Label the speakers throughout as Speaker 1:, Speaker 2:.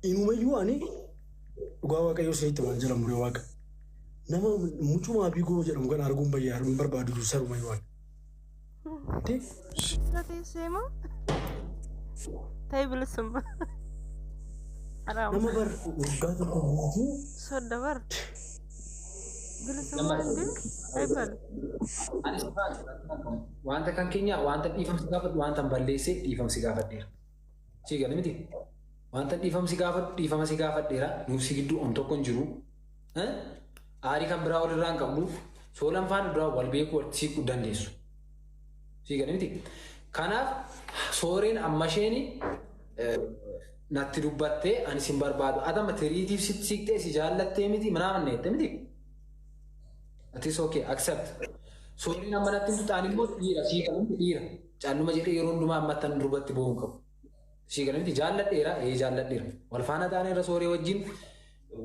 Speaker 1: Inumayyuu ani dhugaa Waaqayyoo isinitti maal jala muree Waaqa. Nama mucumaa Bigoo jedhamu kana arguun bayyaa arguun barbaadu sarumayyuu ani.
Speaker 2: Sirra teessee moo? Ta'e bilisummaa. Haraam.
Speaker 1: Nama bar waggaa tokko guutuu
Speaker 2: Sodda bar. Bilisummaa hindi aybalu.
Speaker 3: Anis wanta kan keenya wanta dhiifamsi gaafadhu wanta balleessee dhiifamsi gaafadheera. Si gala miti? Wanta dhiifamsi gaafadhu dhiifama si gaafadheera. Nuuf si gidduu om tokko hin jiru. Aarii kan biraa walirraa hin qabnu. Soolan faana duraa wal beekuu wal siquu dandeessu. Si gala miti? Kanaaf sooreen amma isheen natti dubbattee ani sin barbaadu. Atama tiriitiif sitti siqxee si jaallattee miti manaa jette miti? Atis okay, accept. Sooreen amma natti himtu ta'an immoo dhiira sii gala miti dhiira. Calluma jedhee yeroo hundumaa amma tan durbatti boo'uu hin qabu. Sii gala miti jaalladheera ee jaalladheera. Wal faana taaneerra sooree wajjin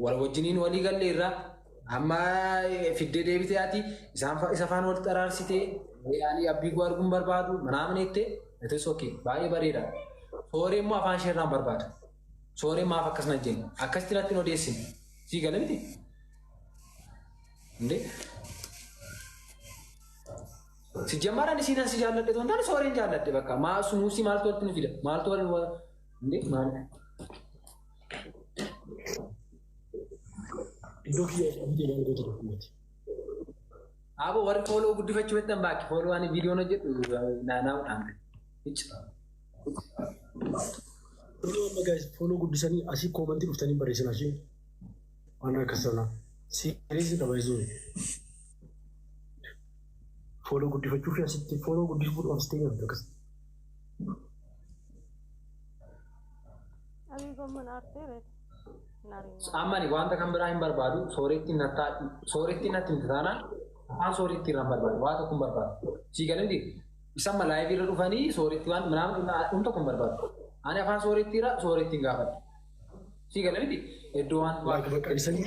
Speaker 3: wal wajjiniin walii galleerra amma fiddee deebitee ati isaan isa faana wal xaraarsitee ani abbii guu arguun barbaadu manaa maneettee atis okay baay'ee bareeda. Sooree immoo afaan ishee irraan barbaada. Sooree maaf akkas na jennu akkasitti natti hin odeessine. Sii gala miti? Indee? Si jammaaraan isiin si jaalladhe osoo hin taane sooreen jaalladhe bakka maa sunuusi maaltu walitti nu fida maaltu wal indee maal
Speaker 1: Iddoo kiyya bitee maal goota tokkummaati.
Speaker 3: Abo warri fooloo guddifachuu jettan baakki fooloo ani viidiyoon hojjedhu naanaa'uudhaan.
Speaker 1: Follow amma guys follow guddisanii asii koomantii dhuftanii barreessan asii waan akkas sana siiriisii qaba jechuun. Follow guddifachuu fi asitti follow guddisuuf asitti nyaatu akkas.
Speaker 2: Abii gomman aartee reeti.
Speaker 3: Amma ani wanta kan biraa hin barbaadu sooretti natti himte taanaan afaan sooretti irraa hin barbaadu waa tokko hin barbaadu. Sii galee miti isaan malaayivii irra dhufanii sooretti waan minaan tokko hin barbaadu. Ani afaan sooretti irra sooretti hin gaafadhu. Sii galee miti iddoo waan
Speaker 1: Like bakka isanii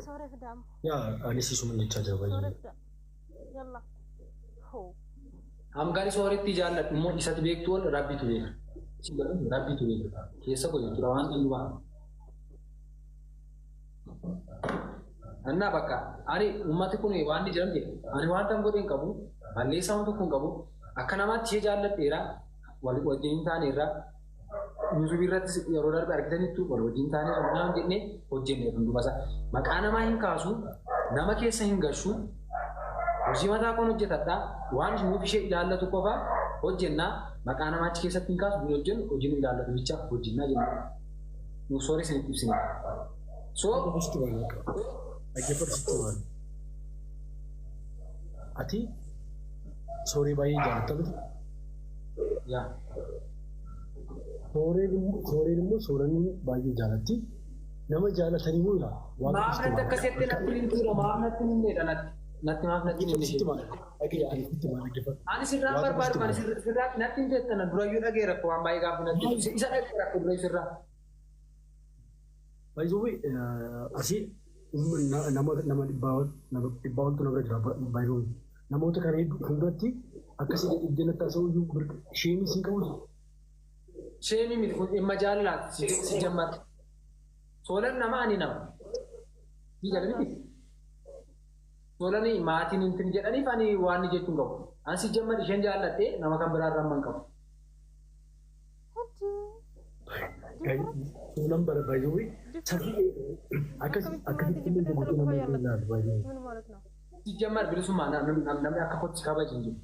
Speaker 2: Sooree fidaa amma.
Speaker 1: Yaa anis isuma jechaa jira
Speaker 2: Sooree
Speaker 1: baay'ee.
Speaker 2: fidaa. Yalla. Hoo.
Speaker 3: Hangaan sooretti jaalladhu immoo isatti beektu ol rabbitu beeka. Sii galee miti rabbitu beeka. Keessa koo jechuudha waan hundumaa. Annaa bakka ani uummati kun waan ni jedhamte ani wanta hin godhe hin qabu balleessaa waan tokko hin qabu akka namaatti ishee jaalladheera wal wajjin taaneerra yuutuubii irrattis yeroo darbe argitanitti wal wajjin taaneerra naan jennee hojjenne hunduma isaa maqaa namaa hin kaasu nama keessa hin gashu hojii mataa koon hojjetadha waan nuuf ishee ilaallatu qofa hojjennaa maqaa namaa achi keessatti hin kaasu nu hojjennu hojii nu ilaallatu bicha hojjennaa jenna nuuf soorii isinitti ibsine. So
Speaker 1: Sitti waan akka dhaggeeffadhu sitti waan. Ati sooree baay'ee jaallatta miti.
Speaker 3: Yaa.
Speaker 1: Sooreen immoo sooranni baay'ee jaallatti. Nama jaallatanii immoo ilaa.
Speaker 3: Maaf natti akkasitti natti hin maaf natti hin himneedha natti. Natti maaf natti hin himne.
Speaker 1: Sitti maal dhaggeeffadhu sitti maal dhaggeeffadhu.
Speaker 3: Ani sirraa barbaadu kan sirraa natti hin jettan durayyuu dhageera akka waan baay'ee gaafa natti isa dhageera akka durayyuu sirraa.
Speaker 1: By the way, asii nama nama dhibbaa oltu na bira jira by the way. Namoota kana hedduu fuulduratti akkasii dhibdee natti haasa'uu iyyuu sheemii siin qabu.
Speaker 3: Sheemii miti kun dhimma jaalalaati si jammata. Soolan nama ani nama. Si jala miti. Soolani maatiin hin jedhaniif ani waan ni jechuun qabu. Ani si jammata isheen jaalladhee nama kan biraa irraa hin qabu.
Speaker 1: Soolan bara by the way akkasitti illee gootee nama hin ilaalu by the way.
Speaker 2: ምን ማለት ነው?
Speaker 3: Sijjamar bilisummaa namni akka kootti kabaje hin jiru.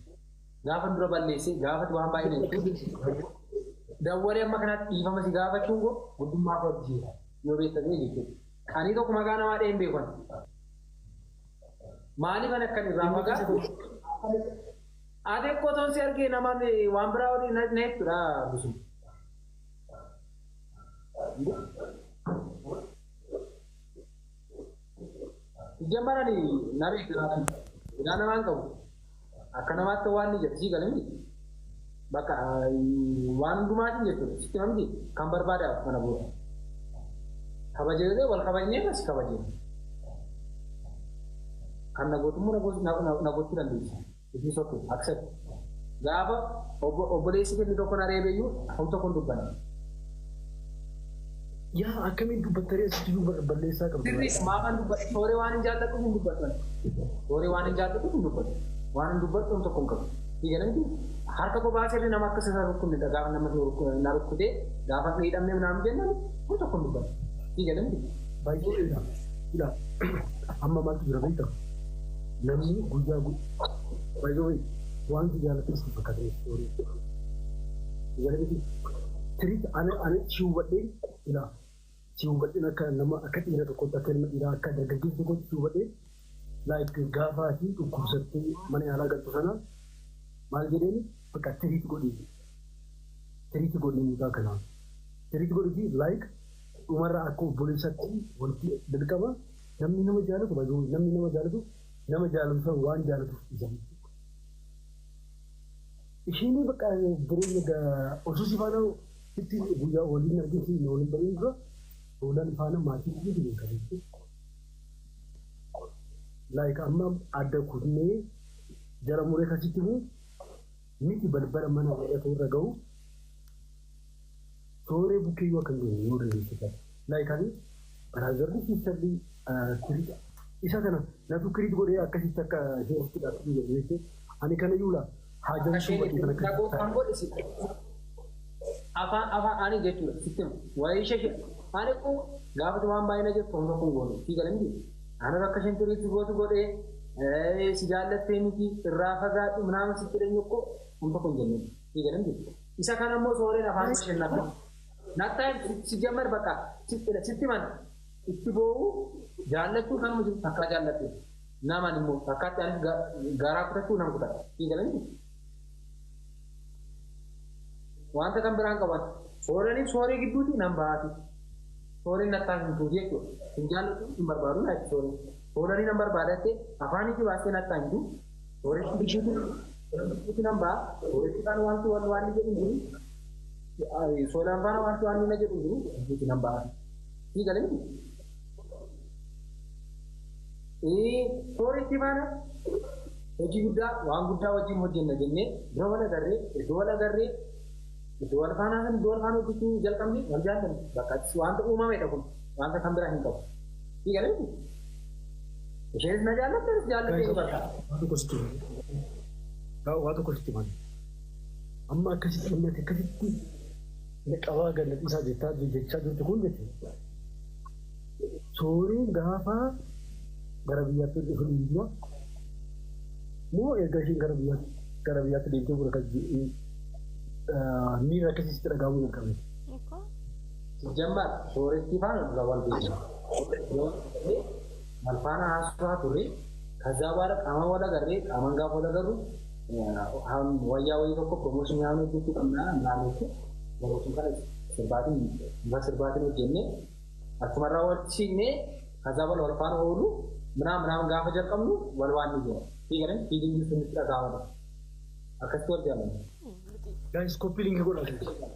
Speaker 3: Gaafa dura balleessee gaafa waan baay'ee dawwalee amma kanatti dhiifama si gaafachuun koo guddummaa koo argisiisa yoo beektatee jechuudha. Ani tokko maqaa namaa dhaheen beekan. Maaliif ani akkan irraa fagaatu? Ati qotoon si argee namaan waan biraa waliin na jechuudha bisu. Sijjamar ani na beekaa Ilaa namaan qabu. Akka namaatti waan ni jedhu sii galee miti. Bakka waan hundumaatiin jechuudha. Sitti miti kan barbaadaaf kana booda. Kabajee wal kabajnee as kabajee. Kan na gootummoo na gochuu dandeessi. It is okay. Accept. Gaafa obboleessi kenni tokko na reebeyyuu hom tokko hin dubbanne.
Speaker 1: Yaa akkamiin dubbattanii asitti iyyuu balleessaa qabdu.
Speaker 3: Sirrii maafan dubbadhu sooree waan hin jaalladhuuf hin dubbadhu. Sooree waan hin jaalladhuuf hin dubbadhu. Waan hin dubbadhu hom tokko hin qabu. Fiiganamti harka kophaa sirri nama akka isa rukkunne gaafa nama na rukkutee gaafa miidhamne naam jennaan hom tokko hin dubbadhu. Fiiganamti.
Speaker 1: Baay'ee ila ila amma maaltu jira beektaa? Namni guyyaa baay'ee waan jaallattu si fakkaata sooree. Fiiganamti tiriit ana ana si hubadheen ila si hubadheen akka nama akka dhiira tokkotti akka ilma dhiiraa akka dargaggeessa tokkotti si hubadheen like gaafa ati dhukkubsattee mana yaalaa galtu sana maal jedheen bakka treat godhii mucaa kanaa treat godhii like dhumarraa akka obboleessatti wanti dirqama namni nama jaalatu baay'ee namni nama jaalatu nama jaalatu sana waan jaalatuuf isa. Isheen bakka jireenya osoo si faana itti guyyaa waliin arginu waliin bariin dura hoolaan faana maatii biyya beekan jechuudha. Like amma adda kutnee jala muree kasitti immoo miti balbala mana warra irra gahu sooree bukkeeyyuu akka hin geenye yoo dandeessisa. Like ani brotherri sisterri treat isa kana natu treat godhee akkasitti akka ishee ofitti dhaabatu jedhu jechuudha. Ani kana yuula haajaan
Speaker 3: Isheen
Speaker 1: godhee kana
Speaker 3: dhaqoo kan godhe si afaan afaan ani jechuudha sitti himu. Waa'ee ishee ani kun gaafatu waan baay'ina jettu hom tokko hin goone. Fiiganamti. Ani bakka isheen treat gootu godhee si jaallattee miti irraa fagaadhu minaamin sitti dheenyu koo hom tokko hin jenne. Fiiganamti. Isa kana immoo sooreen afaan isheen nafa. Nattaa si jammar bakka sitti man itti boo'u jaallachuu kanuma jiru takkaa jaalladhu. Namaan immoo takkaatti anis garaa kutachuu nan kutadha. Fiiganamti. Wanta kan biraan qaban sooraniif sooree gidduuti nan baati. Sooreen nattaa hin tuuti jechuudha. Hin jaallatu hin barbaadu na jechuudha sooreen. Sooranii nan barbaadatte afaanitti baastee nattaa hin jiru. Sooreen gidduuti nan ba'a. Sooretti faana wanti waan waan jedhu hin jiru. Soolaan faana wanti waan na jedhu hin jiru. Gidduuti nan ba'a. Sii galee miti. Sooretti faana hojii guddaa waan guddaa wajjin hojjenna jennee dura wal agarree iddoo wal agarree iddoo wal faanaa kan iddoo wal faana hojjechuu jalqabne wal jaallanne bakka wanta uumamedha kun wanta kan biraa hin qabu. Sii galee miti. Isheenis na jaallatte anis jaalladhee bakka.
Speaker 1: Waa tokko sitti himan. Amma akkasitti inni ati akkasitti qabaa ganna dhiisaa jettaa jechaa jirtu kun jechuudha. Sooreen gaafa gara biyyaatti dhufu dura moo erga isheen gara biyyaatti deemtee booda kan miira akkasii sitti dhaga'amuu jalqabe.
Speaker 2: Niko?
Speaker 3: Sijjammaa sooretti faana dura wal beekna. Wal faana haasawaa turre ከዛ በኋላ qaama wal agarree qaamaan gaafa wal agarru wayyaa wayii tokko promotion yaa'uu hojjechuu qabna naannootti yeroo sun kana sirbaatiin bifa sirbaatiin hojjennee achumarraa wal siinee ከዛ በኋላ wal faana oolu ምናምን ምናምን gaafa jalqabnu wal waan ni jira. Fiigaran feelingii sun nutti dhaga'amudha. Akkasitti wal jaallanna.
Speaker 2: Lixi.
Speaker 1: Guys, copy link godhaa.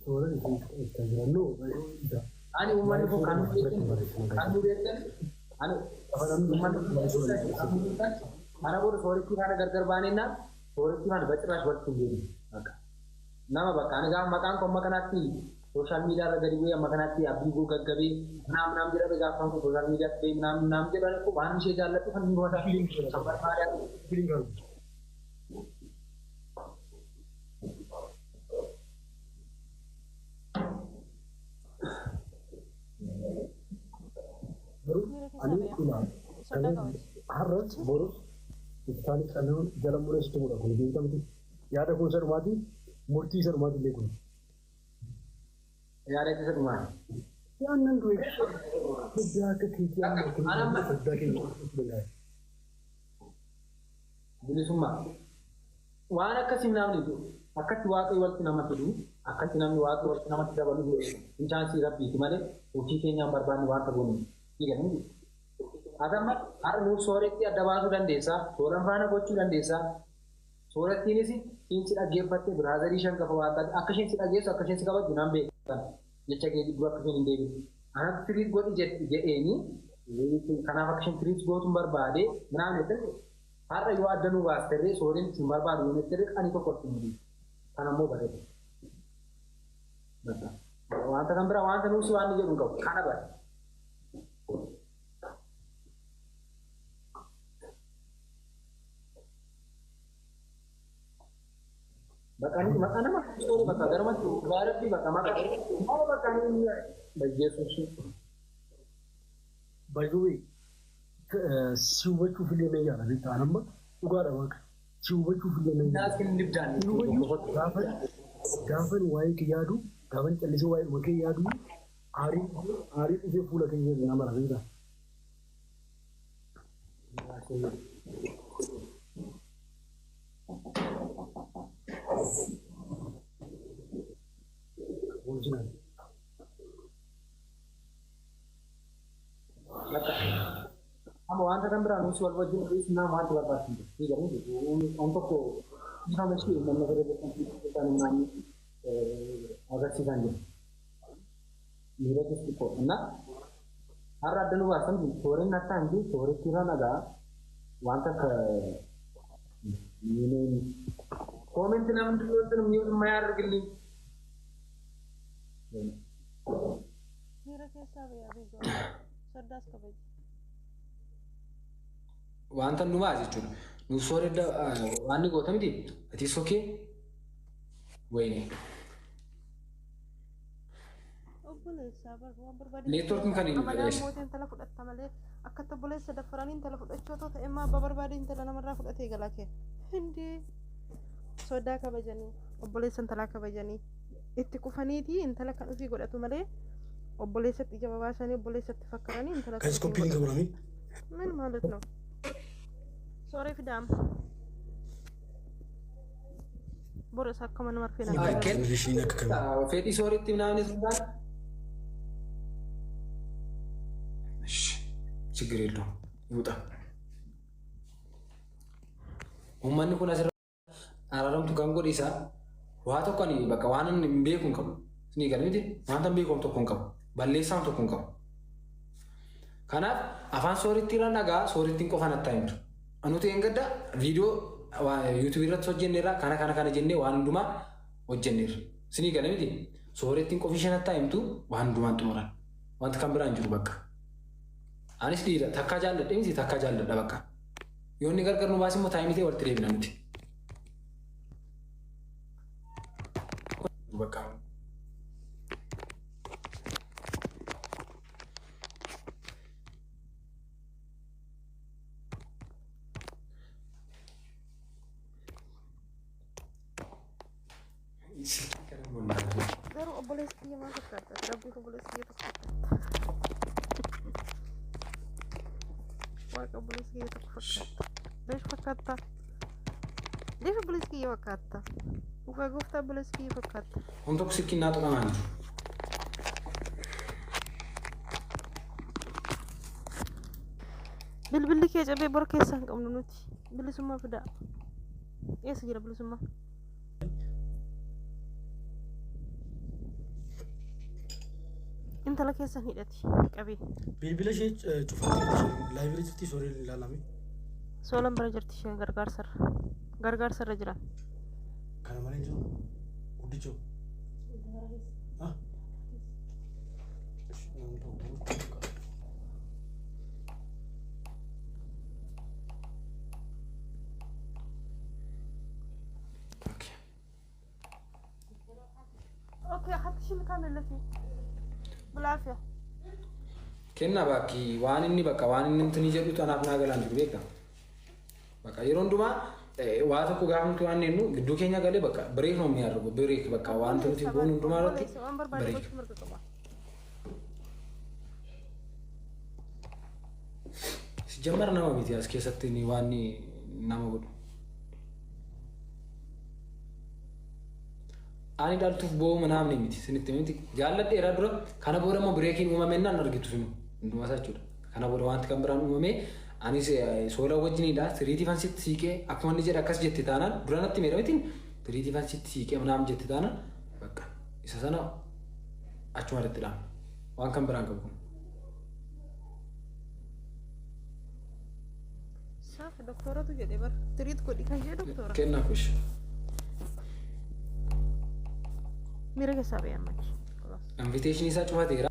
Speaker 1: Sooreen itti jiran noo
Speaker 3: Ani uummanni kun kan nu beektan kan nu beektan ani uummanni kun kan nu beektan kana booda sooretti faana gargar baanennaan sooretti faana በጭራሽ walitti hin deebinu. Bakka nama bakka ani gaafa maqaan koo amma kanaatti social media irra gadi bu'ee amma kanaatti abdii goo gaggabee ምናምን ምናምን jedhame gaafa kun social miidiyaatti ba'ee ምናምን ምናምን jedhan kun waan ishee jaalladhu kan inni kan barbaadaa
Speaker 1: Feeling garuu. Garuu ani ilaa
Speaker 2: Sodaa qabati.
Speaker 1: har'as borus ibsaan qanuun jala mureessitu kun beekamti. Yaada kun isa dhumaati murtii isa dhumaati illee kun.
Speaker 3: Yaada isa dhumaati.
Speaker 1: Yaannan du'e guddaa akka keetii amma kun guddaa keenya.
Speaker 3: Bilisummaa. Waan akkasii namni akkatti waaqayyo walitti nama fidu akkatti namni waaqayyo walitti namatti dabalu hin chaansii rabbiiti malee hojii keenyaan barbaanne waan ta'uun ni Ati har'a nuuf sooretti adda baasuu dandeessaa, sooran faana gochuu dandeessaa. Soorettiinis isheen si dhaggeeffatte brotherii shan gafa waan taate akka isheen si dhageessu akka isheen si kabajju nan beekan jecha kee gidduu akka isheen hin deebiin. Anatti treat godhi jedheeni kanaaf akka isheen treat gootuun barbaade minaan jettee har'a yoo adda nu baasterree sooriin sin barbaadu yoo jetterree ani tokko itti mudii. Kan ammoo bareeda. Wanta kan biraa wanta nuusi waan inni jedhu hin qabu. Kana bare. Bakka nuti maqaa nama sooree bakka garumatti dhugaa rabbii bakka maqaa maal bakka inni Yesuus.
Speaker 1: By the way, si hubachuuf illee na yaala beektaa amma dhugaadha waaqa. Si hubachuuf illee na yaala.
Speaker 3: Naaskin dibdaan.
Speaker 1: Gaafa gaafan waa'ee kee yaadu, gaafan callisee waa'ee dhuma kee yaadu, aarii aarii dhufee fuula kee nama mara beektaa. Original.
Speaker 3: Amma wanta kan biraa nuti wal wajjin dhiyeessu nama wanti barbaachisu. Waan tokko ifama ishee namni irra namni agarsiisan jiru. Miira keessa xiqqoo. Inna har'a adda nu baasan sooriin nattaa hin jiru sooritti irra nagaa wanta akka comment ለምንድን ነው እንትን የማያደርግልኝ?
Speaker 2: Miira keessaa ba'ee abiigoo. Soddaas kabaja.
Speaker 3: Wanta hundumaa jechuudha. Nuuf soorri waan ni goota miti. Ati sokee wayne.
Speaker 2: Obboleessaa bar waan barbaade.
Speaker 3: Neetwoorkiin kan hin
Speaker 2: Amalaan mootii intala fudhatta malee akkatti obboleessa daffaranii intala fudhachuu otoo ta'e immoo abbaa barbaade intala namarraa fudhatee galaa kee. Hindii soddaa kabajanii obboleessa intalaa kabajanii itti kufaniiti intala kan ofii godhatu malee obboleessatti ija babaasanii obboleessatti fakkaranii intala kan
Speaker 1: Guys,
Speaker 2: ofii
Speaker 1: copy link
Speaker 2: godhatu.
Speaker 1: godhami.
Speaker 2: ምን ማለት ነው? ሶሬ ፊዳም ቦረሳ akkuma nama arfee nama
Speaker 1: Relation akka kamii.
Speaker 3: Fedhii sooritti ምናምን ይዝጋል። እሺ ችግር የለውም ይውጣ። Uummanni kun asirra araaramtu kan godhe isaa waa tokko ani bakka waan hin beeku hin qabu. Isinii gala miti wanta hin beeku tokko hin qabu. Balleessaan tokko hin qabu. Kanaaf afaan sooritti irra nagaa soorittiin qofa natti himtu. Anuti hin gadda viidiyoo yuutuubii irratti hojjenneerra kana kana kana jennee waan hundumaa hojjenneerra. Isinii gala miti soorittiin qofi ishee natti himtu waan hundumaan xumuran. Wanti kan biraan jiru bakka. Anis dhiira takkaa jaalladhe miti takkaa jaalladha bakka. Yoo inni gargar nu baase immoo time ta'e walitti deebina nuti. Bakka. Silkii kana mul'ata.
Speaker 2: Garuu obboleessi kiyya maal fakkaata? Rabbiif obboleessi kiyya tokko fakkaata. Waaqa obboleessi kiyya tokko fakkaata. Leesh fakkaata? Leesh obboleessi kiyya fakkaata? Dhugaa gooftaa obboleessi kiyya fakkaata.
Speaker 3: Kun tokko silkiin naa tuqamaa jiru.
Speaker 2: Bilbilli kee cabee bor keessaa hin qabnu nuti. Bilisummaa fidaa. Eessa jira bilisummaa? Intala keessan hidhati qabee.
Speaker 1: Bilbila ishee cufattee jirti. Live irra jirti sooriin ilaalame.
Speaker 2: Soolan bira jirti isheen gargaarsarra. Gargaarsarra jiran.
Speaker 1: Kana malee hin jiru. Guddichoo. Ah. Namni tokko.
Speaker 3: Okay.
Speaker 2: Okay, اخذت شيء المكان اللي فيه. بالعافية.
Speaker 3: Kenna bakki waan inni bakka waan inni intini jedhutu anaaf naa galaan jiru beektaa. Bakka yeroo hundumaa waa tokko gaafa nuti waan jennu gidduu keenya galee bakka break ነው የሚያደርገው break bakka wanta nuti goonu hundumaa irratti
Speaker 2: Obboleessa waan barbaade
Speaker 3: break.
Speaker 2: Gochuu mirga qaba.
Speaker 3: Sijjammar nama miti as keessatti ni waan ni nama godhu. Ani dhaltuuf bo'oo ምናምን miti sinitti miti jaalladheera dura kana booda immoo breakiin uumamennaan argitu sunu hundumaa isaa jechuudha. Kana booda wanti kan biraan uumame anis soola wajjiniidha treat fansitti siiqee akkuma inni jedhe akkas jette taanaan dura natti meera mitiin treat fansitti siiqee ምናምን jette taanaan bakka isa sana achuma irratti dhaama. Waan kan biraan qabu kun.
Speaker 2: Saaf doktoratu jedhe bar, treat godhi kan jedhe doktora.
Speaker 3: Kennaa kush.
Speaker 2: Miira keessaa ba'e ammatti.
Speaker 3: Invitationii isaa cufateera.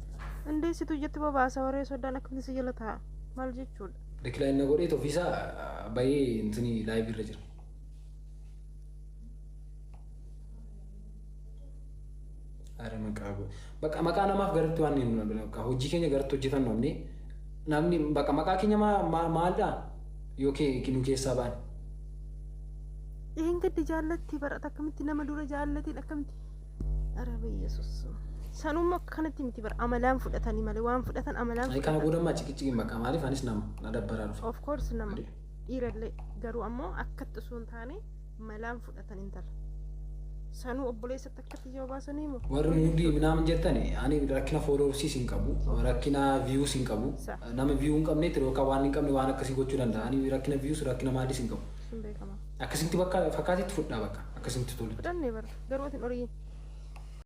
Speaker 2: Indee situ ijatti babaasa waree, soddaan akkamitti si jala taa'a? Maal jechuudha?
Speaker 3: Decline na godheet ofiisaa bahee intini live irra jira. Ara maqaa bakka maqaa namaaf garatti waan hin bakka hojii keenya garatti hojjetan namni namni bakka maqaa keenya maalidha yoo nu keessaa ba'an.
Speaker 2: Een gaddi jaallatti barata, akkamitti nama dura jaallatiin akkamitti? Ara Yesuus. Sanuma akka kanatti miti bara, amalaan fudhatanii malee, waan fudhatan amalaan
Speaker 3: Ay, kana
Speaker 2: fudhatan.
Speaker 3: booda ammaa ciqiciqiin bakka maaliif anis nama na dabbaraa dhufe.
Speaker 2: Of course, nama dhiirallee garuu ammoo akkatti osoo hin taane malaan fudhatan intala. Sanuu obboleessatti akkatti yoo baasanii moo?
Speaker 3: Warri muudii minaamin jettan, ani rakkina followersiis hin qabu, rakkina views hin qabu. Nama view hin qabnetti yookaan waan hin qabne waan akkasii gochuu danda'a. Ani rakkina views, rakkina maaliis hin qabu.
Speaker 2: Sun beekama.
Speaker 3: Akkasitti bakka fakkaatitti fudhaa, bakka akkasitti tolutti.
Speaker 2: Fudhannee bara, garuu atiin horiin.